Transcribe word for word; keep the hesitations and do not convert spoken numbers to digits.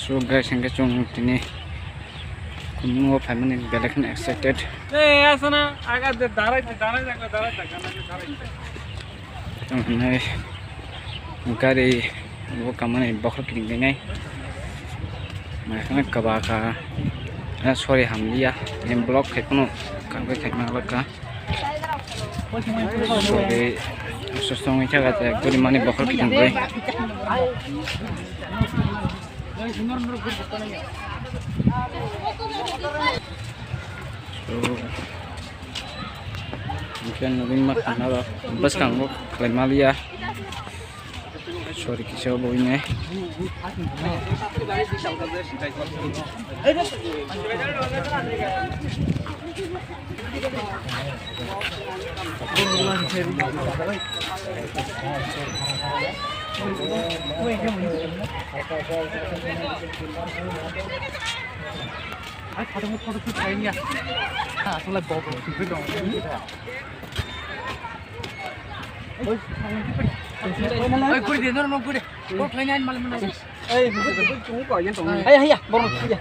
So guys, hingke chwng tini khumui o phaimani belai kheno excited. Ei, asana, aga de darai, darai, darai, darai, darai, darai. Tong hwnwi gari bo kamani bokhorok kiting rinai. Mai kheno kwbakha. Ah, sorry, hamliya. Em, block khai phano kangkhe khai manglakha. Sorry, susto wngwi kha, gari mani bokhorok kiting bai. So, hingke nugwi ma khana rok bwskango khlai maliya. Sorry, kisa bo ine. Ai, photo, photo shoot khaini ya. Ha, aswk lai bok rok swijak dong. Oi, kuri de, no, no, kuri de. Bok khaini ani mal mal. Ei, haya, haya, bok rok swijak.